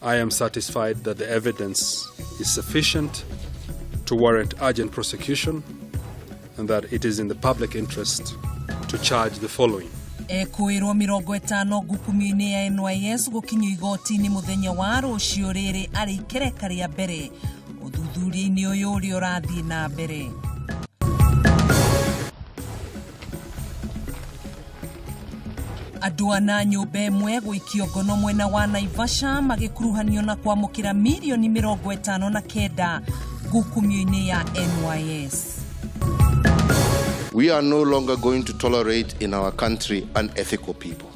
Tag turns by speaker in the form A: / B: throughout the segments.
A: I am satisfied that the evidence is sufficient to warrant urgent prosecution and that it is in the public interest to charge the following.
B: Ekũĩrwo 50 ngukumio-inĩ ya NYS gũkinyio igoti-inĩ mũthenya wa rũciũ rĩrĩ arĩ ikereka rĩa mbere ũthuthuria-inĩ ũyũ ũrĩa ũrathiĩ na mbere. Andũ ana nyũmba ĩmwe gũikio ngono mwena wa Naivasha magĩkuruhanio na kwamũkĩra mirioni 59 ngukumio-inĩ ya NYS.
C: We are no longer going to tolerate in our country unethical people.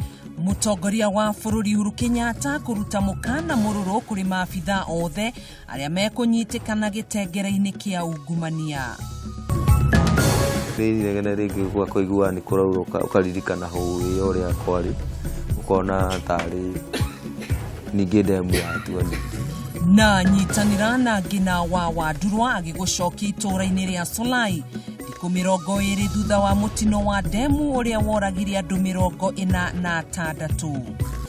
B: Mũtongoria wa bũrũri Uhuru Kenyatta kũruta mũkana mũrũrũ kũrĩ maabitha othe arĩa mekũnyitĩkana gĩtengere-inĩ kĩa ungumania.
D: Nĩ inegene rĩngĩ ũkaigua nĩ kũraura ũkaririkana hũĩ ũrĩa kwarĩ ũkona tarĩ ningĩ ndemu yatuanĩte.
B: Na nyitanĩra na Ngina wa Wandurwa agĩgũcokia itũũra-inĩ rĩa Solai thikũ 20 thutha wa mũtino wa ndemu ũrĩa woragire andũ 46.